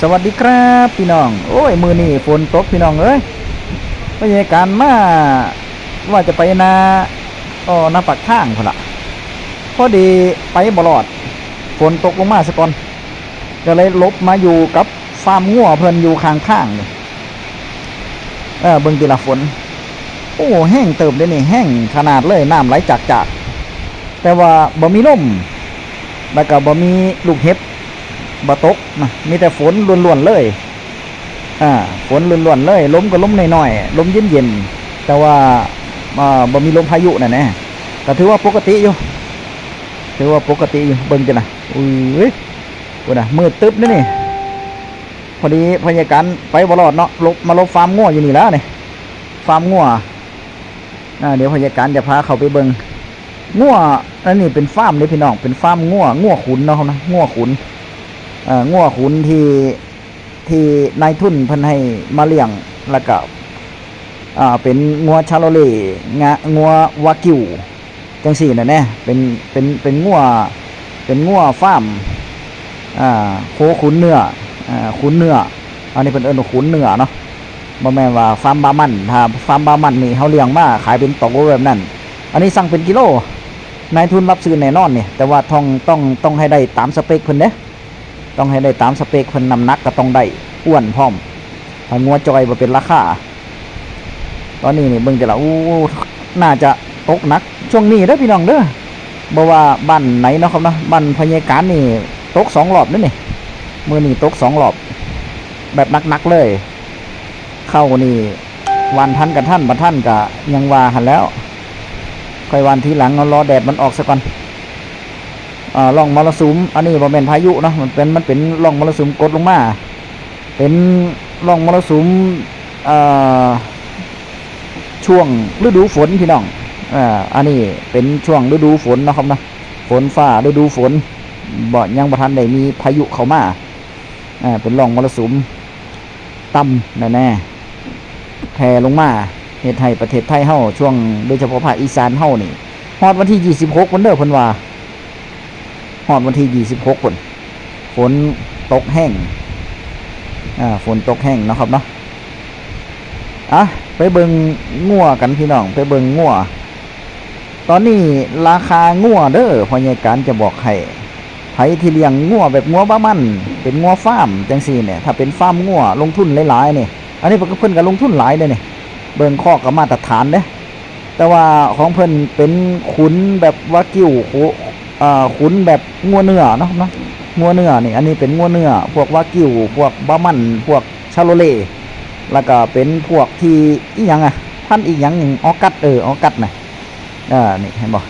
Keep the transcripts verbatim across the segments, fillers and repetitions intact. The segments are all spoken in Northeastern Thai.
สวัสดีครับพี่น้อง โอ้ย มื้อนี้ฝนตกพี่น้องเอ้ย พยากรณ์มา ว่าจะไปนา อ้อ นาปากทางพุ้นละ พอดีไปบ่รอด ฝนตกลงมาซะก่อน ก็เลยหลบมาอยู่กับฟาร์มงัวเพิ่นอยู่ข้างทางนี่ เออ เบิ่งติล่ะฝน โอ้ แฮงเติบเด้นี่ แฮงขนาดเลย น้ำไหลจากๆ แต่ว่าบ่มีลม แล้วก็บ่มีลูกเห็บ บ่ตกนะ มีแต่ฝนล้วนๆเลย อ่า ฝนล้วนๆเลย ลมก็ลมน้อยๆ ลมเย็นๆ แต่ว่า อ่า บ่มีลมพายุนั่นแหละ ก็ถือว่าปกติอยู่ ถือว่าปกติอยู่ เบิ่งติล่ะ อุ้ย พุ้นน่ะ มืดตึ๊บเด้นี่ พอดีพยากรณ์ไปบ่รอดเนาะ หลบ มาหลบฟาร์มงัวอยู่นี่แล้วนี่ ฟาร์มงัว อ่า เดี๋ยวพยากรณ์จะพาเข้าไปเบิ่ง งัว อันนี้เป็นฟาร์มเด้พี่น้อง เป็นฟาร์มงัว งัวขุนเนาะครับนะ งัวขุน เอ่อ งัวขุนที่ ที่นายทุนเพิ่นให้มาเลี้ยง แล้วก็ อ่า เป็นงัวชาโลเล่ งะ งัววากิว จังซี้น่ะแหน่ เป็น เป็น เป็นงัว เป็นงัวฟาร์ม อ่า โคขุนเนื้อ อ่า ขุนเนื้อ อันนี้เพิ่นเอิ้นว่าขุนเนื้อเนาะ บ่แม่นว่าฟาร์มบาร์มัน ถ้าฟาร์มบาร์มันนี่เฮาเลี้ยงมาขายเป็นโตแบบนั้น อันนี้สั่งเป็นกิโล นายทุนรับซื้อแน่นอนนี่ แต่ว่าต้อง ต้อง ต้องให้ได้ตามสเปคเพิ่นเด้ ต้องให้ได้ตามสเปคเพิ่น น้ำหนักก็ต้องได้ อ้วนพร้อม ถ้างัวจ่อยบ่เป็นราคา ตอนนี้นี่เบิ่งแต่ละ อู้ น่าจะตกหนักช่วงนี้เด้อพี่น้องเด้อ บ่ว่าบ้านไหนเนาะครับเนาะ บ้านพยากรณ์นี่ตกสองรอบเด้อนี่ มื้อนี้ตกสองรอบ แบบหนักๆเลย ข้าวนี่หว่านทันกะทัน บ่ทันกะยังว่าหั่นแหล้ว ค่อยหว่านทีหลัง เอารอแดดมันออกซะก่อน อ่า ร่องมรสุม อันนี้บ่แม่นพายุเนาะ มันเป็น มันเป็นร่องมรสุมกดลงมา เป็นร่องมรสุม เอ่อ ช่วงฤดูฝนพี่น้อง อ่า อันนี้เป็นช่วงฤดูฝนเนาะครับเนาะ ฝนฟ้าฤดูฝน บ่ ยังบ่ทันได้มีพายุเข้ามา อ่า เป็นร่องมรสุมต่ำแน่ๆ แผ่ลงมา เฮ็ดให้ประเทศไทยเฮา ช่วง โดยเฉพาะภาคอีสานเฮานี่ ฮอดวันที่ยี่สิบหกพุ้นเด้อ เพิ่นว่า ฮอดวันที่ยี่สิบหกพุ้น ฝนตกแฮง อ่า ฝนตกแฮงเนาะครับเนาะ อ่ะ ไปเบิ่งงัวกันพี่น้อง ไปเบิ่งงัว ตอนนี้ราคางัวเด้อ พยากรณ์จะบอกให้ ไผที่เลี้ยงงัวแบบงัวบามัน เป็นงัวฟาร์มจังซี้เนี่ย ถ้าเป็นฟาร์มงัวลงทุนหลายๆนี่ อันนี้เพิ่นก็ เพิ่นก็ลงทุนหลายเด้นี่ เบิ่งคอกก็มาตรฐานเด้ แต่ว่าของเพิ่นเป็นขุนแบบวากิว ขุ เอ่อ ขุนแบบงัวเนื้อเนาะ เนาะ งัวเนื้อนี่ อันนี้เป็นงัวเนื้อ พวกวากิว พวกบามัน พวกชาโลเล่ แล้วก็เป็นพวกที่อีหยังอะ พันธุ์อีหยัง ออกัส เออ ออกัสน่ะ อ่า นี่เห็นบ่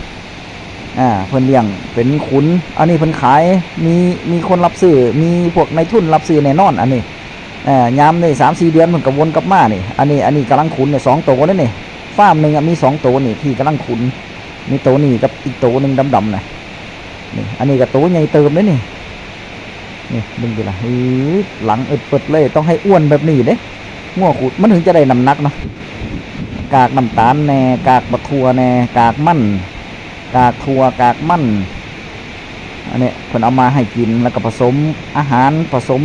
อ่า เพิ่นเลี้ยงเป็นขุน อันนี้เพิ่นขาย มี มีคนรับซื้อ มีพวกนายทุนรับซื้อแน่นอน อันนี้ เอ่อ ยามนี่สามสี่เดือนเพิ่นก็วนกลับมานี่ อันนี้ อันนี้กำลังขุนเนี่ย สองโตแล้วนี่ ฟาร์มหนึ่งอะมีสองโตนี่ที่กำลังขุน มีโตนี่กับอีกโตหนึ่งดำๆน่ะ นี่ อันนี้ก็โตใหญ่เติบเลยนี่ นี่ เบิ่งติล่ะ เฮ้ย หลังอึดเปิดเลย ต้องให้อ้วนแบบนี้เด้ งัวขุน มันถึงจะได้น้ำหนักเนาะ กากน้ำตาลแน่ กากบักถั่วแน่ กากมัน กากถั่ว กากมัน อันเนี้ยเพิ่นเอามาให้กิน แล้วก็ผสมอาหาร ผสม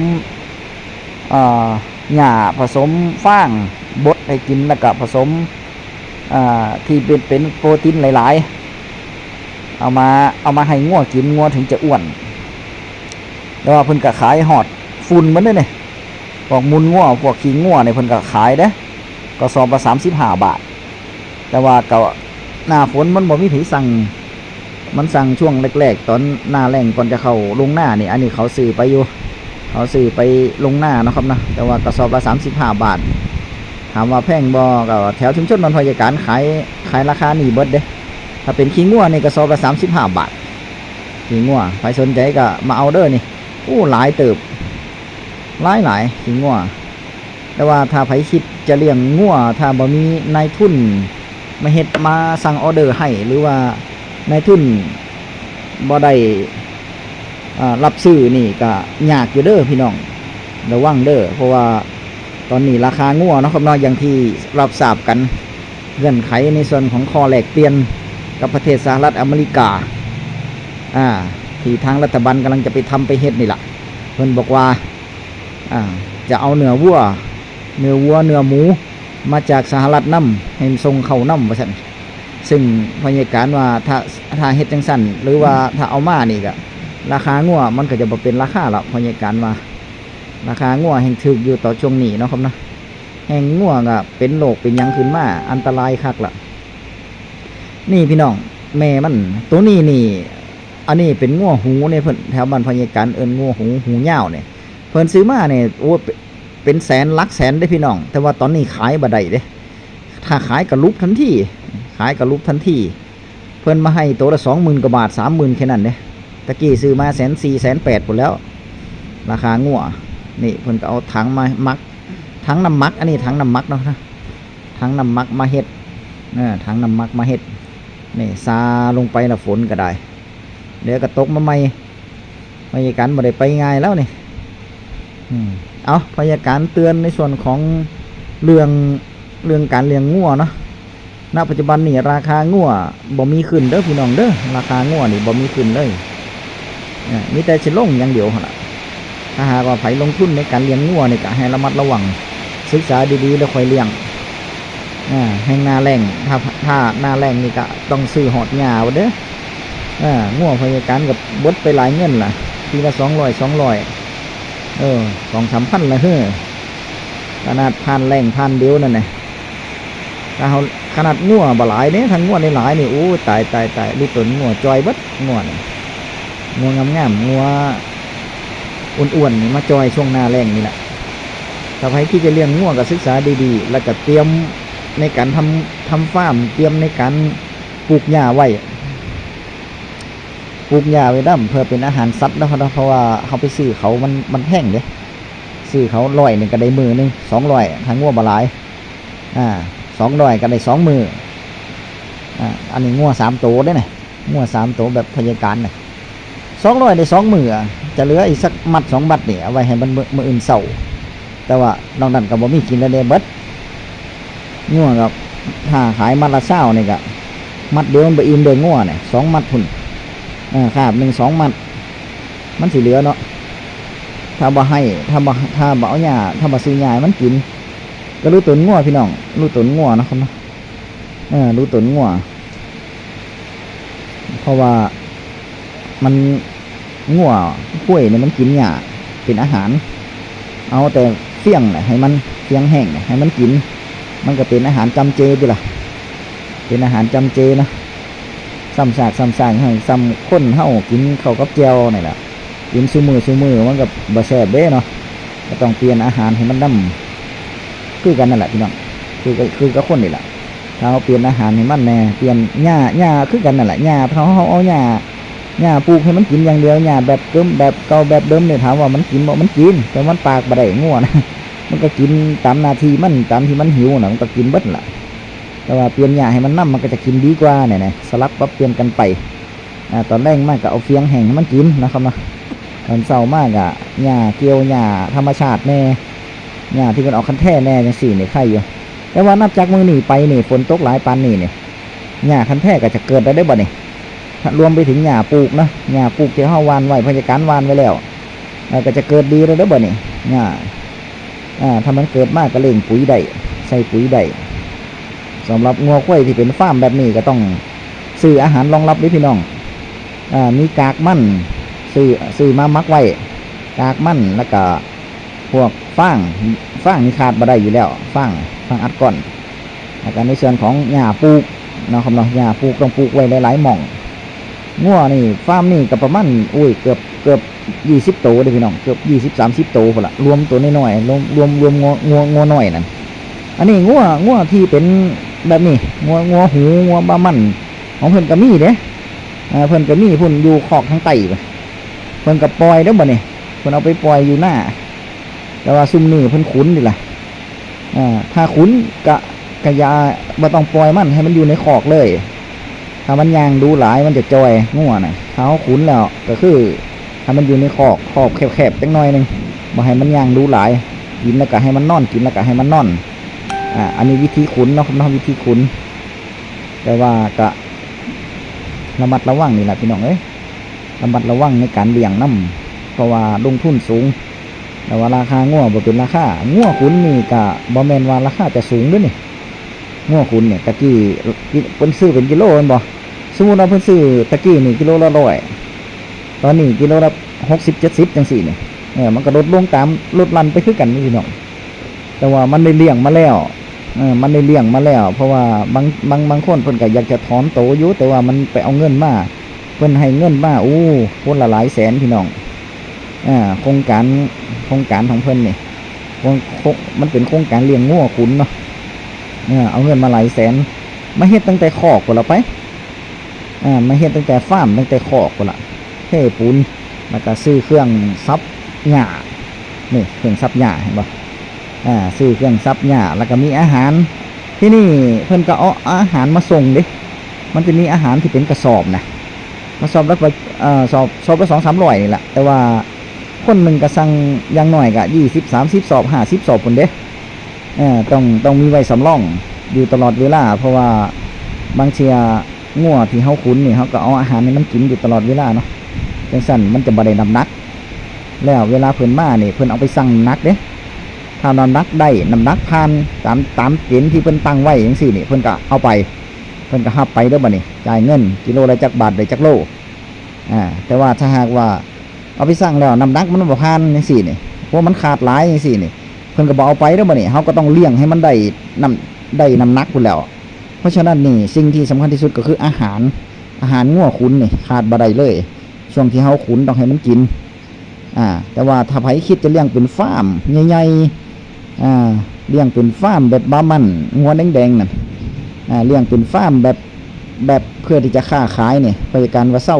เอ่อ หญ้า ผสมฟาง บดให้กิน แล้วก็ผสม อ่า ที่เป็น เป็นโปรตีนหลายๆ เอามา เอามาให้งัวกิน งัวถึงจะอ้วน แต่ว่าเพิ่นก็ขายฮอดฝุ่นมันเด้นี่ พวกมูลงัว พวกขี้งัวนี่เพิ่นก็ขายเด้ กระสอบละสามสิบห้าบาท แต่ว่าก็หน้าฝนมันบ่มีไผสั่ง มันสั่งช่วงแรกๆ ตอนหน้าแล้งก่อนจะเข้าลงนานี่ อันนี้เขาซื้อไปอยู่ เขาซื้อไปลงนาเนาะครับเนาะ แต่ว่ากระสอบละสามสิบห้าบาท ถามว่าแพงบ่ ก็แถวชุมชนดอนพยากรณ์ขาย ขายราคานี้เบิดเด้ ถ้าเป็นขี้งัวนี่กระสอบละสามสิบห้าบาท ขี้งัว ใครสนใจก็มาเอาเด้อนี่ โอ้ หลายเติบ หลายหลายขี้งัว แต่ว่าถ้าใครคิดจะเลี้ยงงัว ถ้าบ่มีนายทุนมาเฮ็ด มาสั่งออเดอร์ให้ หรือว่านายทุนบ่ได้ อ่า รับซื้อนี่ก็ยากอยู่เด้อพี่น้อง ระวังเด้อ เพราะว่าตอนนี้ราคางัวเนาะครับเนาะ อย่างที่รับทราบกัน เงื่อนไขในส่วนของข้อแลกเปลี่ยนกับประเทศสหรัฐอเมริกา อ่า ที่ทางรัฐบาลกำลังจะไปทำไปเฮ็ดนี่ล่ะ เพิ่นบอกว่า อ่า จะเอาเนื้อวัว เนื้อวัว เนื้อหมู มาจากสหรัฐนำ ให้ส่งเข้านำ ว่าซั่น ซึ่งพ่อใหญ่การว่า ถ้า ถ้าเฮ็ดจั่งซั้น หรือว่าถ้าเอามานี่ก็ ราคางัวมันก็จะบ่เป็นราคาละ พ่อใหญ่การว่า ราคางัวแฮ่งถูกอยู่ต่อช่วงนี้เนาะครับเนาะ แฮ่งงัวก็เป็นโรคเป็นหยังขึ้นมา อันตรายคักละ นี่พี่น้อง แม่มัน ตัวนี้นี่ อันนี้เป็นงัวหูเนี่ย เพิ่น แถวบ้านพ่อใหญ่การเอิ้นงัวหู หูยาวเนี่ย เพิ่นซื้อมาเนี่ย โอ้ เป็น เป็นแสน หลักแสนเด้พี่น้อง แต่ว่าตอนนี้ขายบ่ได้เด้ ถ้าขายก็ลุบทันที ขายก็ลุบทันที เพิ่นมาให้ตัวละสองหมื่นกว่าบาท สามหมื่น แค่นั้นเด้ ตะกี้ซื้อมาแสนสี่ แสนแปดพุ้นแหล้ว ราคางัว นี่เพิ่นก็เอาถังมาหมัก ถังน้ำหมัก อันนี้ถังน้ำหมักเนาะ ถังน้ำหมักมาเฮ็ด เออ ถังน้ำหมักมาเฮ็ด นี่ ซาลงไปละ ฝนก็ได้ เดี๋ยวก็ตกมาใหม่ พ่อใหญ่การบ่ได้ไปง่ายแล้วนี่ อืม เอา พ่อใหญ่การเตือนในส่วนของเรื่อง เรื่องการเลี้ยงงัวเนาะ ณ ปัจจุบันนี่ราคางัวบ่มีขึ้นเด้อพี่น้องเด้อ ราคางัวนี่บ่มีขึ้นเลย เออ มีแต่สิลงอย่างเดียวหั่นล่ะ ถ้าหากว่าไผลงทุนในการเลี้ยงงัวนี่ก็ให้ระมัดระวัง ศึกษาดีๆ แล้วค่อยเลี้ยง อ่า แฮ่งหน้าแล้ง ถ้า ถ้าหน้าแล้งนี่ก็ต้องซื้อฮอดหญ้าพุ้นเด้อ อ่า งัวพ่อใหญ่การก็เบิดไปหลายเงินล่ะ ปีละสองร้อย สองร้อย เออ สองสามพันละเฮ้อ ขนาดผ่านแล้งผ่านเดียวนั่นน่ะ ถ้าเฮา ขนาดงัวบ่หลายเด้ ถ้างัวหลายๆนี่ โอ้ ตาย ตาย ตาย ลูกตนงัวจ่อยเบิด งัวนี่ งัวงามๆ งัวอ้วนๆนี่มาจ่อยช่วงหน้าแล้งนี่แหละ ถ้าใครคิดจะเลี้ยงงัวก็ศึกษาดีๆ แล้วก็เตรียมในการทำ ทำฟาร์ม เตรียมในการปลูกหญ้าไว้ ปลูกหญ้าไว้นำ เพื่อเป็นอาหารสัตว์เนาะ เพราะว่าเฮาไปซื้อเขามัน มันแพงเด้ ซื้อเขาร้อยหนึ่งก็ได้มื้อหนึ่ง สองร้อย ถ้างัวบ่หลาย อ่า สองร้อยก็ได้สองมื้อ อ่า อันนี้งัวสามโตเด้เนี่ย งัวสามโตแบบพ่อใหญ่การน่ะ สองร้อยได้สองมื้ออะ จะเหลืออีกสักมัดสองมัดนี่ เอาไว้ให้มันมื้อ มื้ออื่นเช้า แต่ว่านอกนั้นก็บ่มีกินแล้วเด้ เบิด งัวก็ ถ้าขายมัดละซาวนี่ก็ มัดเดียวมันบ่อิ่มเด้ งัวเนี่ย สองมัดพุ้น เออ คาบหนึ่งสองมัด มันสิเหลือเนาะ ถ้าบ่ให้ ถ้าบ่ ถ้าบ่เอาหญ้า ถ้าบ่ซื้อหญ้าให้มันกิน ก็รูตนงัวพี่น้อง รูตนงัวเนาะครับเนาะ เออ รูตนงัว เพราะว่ามัน งัว ควายเนี่ยมันกินหญ้าเป็นอาหาร เอาแต่เฟี้ยงน่ะให้มัน เฟี้ยงแห้งน่ะให้มันกิน มันก็เป็นอาหารจำเจติล่ะ เป็นอาหารจำเจนะ ซ้ำซากซ้ำซาก ให้ซ้ำคนเฮากินข้าวกับแจ่วนี่แหละ กินซุมื้อซุมื้อมันก็บ่แซ่บเด้เนาะ ก็ต้องเปลี่ยนอาหารให้มันนำ คือกันนั่นแหละพี่น้อง คือกับ คือกับคนนี่แหละ ถ้าเฮาเปลี่ยนอาหารให้มันแหน่ เปลี่ยนหญ้า หญ้าคือกันนั่นแหละ หญ้า ถ้าเฮาเอาหญ้า หญ้าปลูกให้มันกินอย่างเดียว หญ้าแบบเดิม แบบเก่า แบบเดิมเนี่ย ถามว่ามันกินบ่ มันกิน แต่มันปากบ่ได้ งัวนะ มันก็กินตามหน้าที่มัน ตามที่มันหิวน่ะ มันก็กินเบิดล่ะ แต่ว่าเปลี่ยนหญ้าให้มันนำ มันก็จะกินดีกว่าเนี่ยนะ สลับปรับเปลี่ยนกันไป อ่า ตอนแลงมาก็เอาเฟี้ยงแห้งให้มันกินนะครับเนาะ ตอนเช้ามาก็หญ้าเกี่ยว หญ้าธรรมชาติแหน่ หญ้าที่มันออกคันแท้แหน่จังซี้นี่ไคอยู่ แต่ว่านับจากมื้อนี้ไปนี่ ฝนตกหลายปานนี้นี่ หญ้าคันแท้ก็จะเกิดแล้วเด้อบัดนี้ รวมไปถึงหญ้าปลูกเนาะ หญ้าปลูกที่เฮาหว่านไว้ พ่อใหญ่การหว่านไว้แล้ว เอ่อ ก็จะเกิดดีแล้วเด้อบัดนี้ หญ้า อ่า ถ้ามันเกิดมาก็เร่งปุ๋ยได้ ใส่ปุ๋ยได้ สำหรับงัวควายที่เป็นฟาร์มแบบนี้ก็ต้องซื้ออาหารรองรับเด้อพี่น้อง อ่า มีกากมัน ซื้อ ซื้อมาหมักไว้ กากมัน แล้วก็พวกฟาง ฟางนี่ขาดบ่ได้อยู่แล้ว ฟาง ฟางอัดก้อน แล้วก็ในส่วนของหญ้าปลูกเนาะครับเนาะ หญ้าปลูกต้องปลูกไว้หลายๆหม่อง งัวนี่ ฟาร์มนี่ก็ประมาณ โอ้ย เกือบ เกือบยี่สิบโตเด้อพี่น้อง เกือบยี่สิบ สามสิบโตพุ้นละ รวมตัวน้อยๆ รวม รวม รวมงัว งัว งัวน้อยนั่น อันนี้งัว งัวที่เป็นแบบนี้ งัว งัวหู งัวบามัน ของเพิ่นก็มีเด้ เอ่อ เพิ่นก็มีพุ้นอยู่คอกทางใต้พุ้น เพิ่นก็ปล่อยเด้อบัดนี้ เพิ่นเอาไปปล่อยอยู่นา แต่ว่าซุมนี้เพิ่นขุนนี่ล่ะ อ่า ถ้าขุนกะ กะอย่า บ่ต้องปล่อยมัน ให้มันอยู่ในคอกเลย ถ้ามันย่างดูหลายมันจะจ่อยงัวน่ะ ถ้าเฮาขุนแล้วก็คือให้มันอยู่ในคอก คอกแคบๆจักหน่อยหนึ่ง บ่ให้มันย่างดูหลาย กินแล้วก็ให้มันนอน กินแล้วก็ให้มันนอน อ่า อันนี้วิธีขุนเนาะครับเนาะ วิธีขุน แต่ว่าก็ระมัดระวังนี่แหละพี่น้องเอ้ย ระมัดระวังในการเลี้ยงนำ เพราะว่าลงทุนสูง แต่ว่าราคางัวบ่เป็นราคา งัวขุนนี่ก็บ่แม่นว่าราคาจะสูงเด้อนี่ งัวขุนเนี่ยตะกี้กิเพิ่นซื้อเป็นกิโลแม่นบ่ สมมุติว่าเพิ่นซื้อตะกี้นี่กิโลละร้อย ตอนนี้กิโลละหกสิบ เจ็ดสิบ จังซี้นี่ เออ มันก็ลดลงตาม ลดหลั่นไปคือกันนี่พี่น้อง แต่ว่ามันได้เลี้ยงมาแล้ว เออ มันได้เลี้ยงมาแล้ว เพราะว่าบาง บาง บางคนเพิ่นก็อยากจะถอนโตอยู่ แต่ว่ามันไปเอาเงินมา เพิ่นให้เงินมา โอ้ คนละหลายแสนพี่น้อง อ่า โครงการ โครงการของเพิ่นนี่ โครง โครง มันเป็นโครงการเลี้ยงงัวขุนเนาะ เออ เอาเงินมาหลายแสน มาเฮ็ดตั้งแต่คอกพู้นละไป อ่า มาเฮ็ดตั้งแต่ฟาร์ม ตั้งแต่คอกพู้นละ เทปูน แล้วก็ซื้อเครื่องสับหญ้า นี่ เครื่องสับหญ้า เห็นบ่ อ่า ซื้อเครื่องสับหญ้า แล้วก็มีอาหาร ที่นี่เพิ่นก็เอาอาหารมาส่งเด้ มันจะมีอาหารที่เป็นกระสอบนะ กระสอบละ เอ่อ สอบ สอบละสองสามร้อยนี่แหละ แต่ว่าคนหนึ่งก็สั่งอย่างน้อยก็ยี่สิบ สามสิบ สอบ ห้าสิบ สอบพู้นเด้ เอ่อ ต้อง ต้องมีไว้สำรองอยู่ตลอดเวลา เพราะว่าบางเทื่องัวที่เฮาขุนนี่ เฮาก็เอาอาหารให้มันกินอยู่ตลอดเวลาเนาะ จังซั่นมันจะบ่ได้น้ำหนัก แล้วเวลาเพิ่นมานี่ เพิ่นเอาไปชั่งน้ำหนักเด้ ถ้าน้ำหนักได้ น้ำหนักผ่านตาม ตามเกณฑ์ที่เพิ่นตั้งไว้จังซี้นี่ เพิ่นก็เอาไป เพิ่นก็รับไปเด้อบัดนี้ จ่ายเงินกิโลละจักบาท ได้จักโล อ่า แต่ว่าถ้าหากว่าเอาไปชั่งแล้วน้ำหนักมันบ่ผ่านจังซี้นี่ เพราะมันขาดหลายจังซี้นี่ เพิ่นก็บ่เอาไปเด้อบัดนี้ เฮาก็ต้องเลี้ยงให้มันได้น้ำ ได้น้ำหนักพู้นแหล้ว เพราะฉะนั้นนี่สิ่งที่สำคัญที่สุดก็คืออาหาร อาหารงัวขุนนี่ขาดบ่ได้เลย ช่วงที่เฮาขุนต้องให้มันกิน อ่า แต่ว่าถ้าไผคิดจะเลี้ยงเป็นฟาร์มใหญ่ๆ อ่า เลี้ยงเป็นฟาร์มแบบบาร์มัน งัวแดงๆ นั่น อ่า เลี้ยงเป็นฟาร์มแบบ แบบเพื่อที่จะค้าขายนี่ ข้อยกานว่าเซา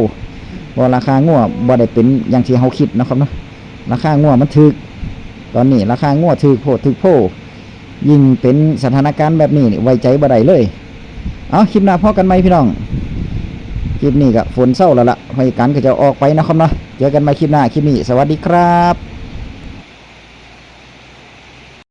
เพราะราคางัวบ่ได้เป็นอย่างที่เฮาคิดเนาะครับเนาะ ราคางัวมันถูก ตอนนี้ราคางัวถูกโพดถูกโพ ยิ่งเป็นสถานการณ์แบบนี้นี่ ไว้ใจบ่ได้เลย เอา คลิปหน้าพ้อกันใหม่พี่น้อง คลิปนี้ก็ฝนเซาแล้วละ ข้อยกานก็จะออกไปเนาะครับเนาะ เจอกันใหม่คลิปหน้า คลิปนี้สวัสดีครับ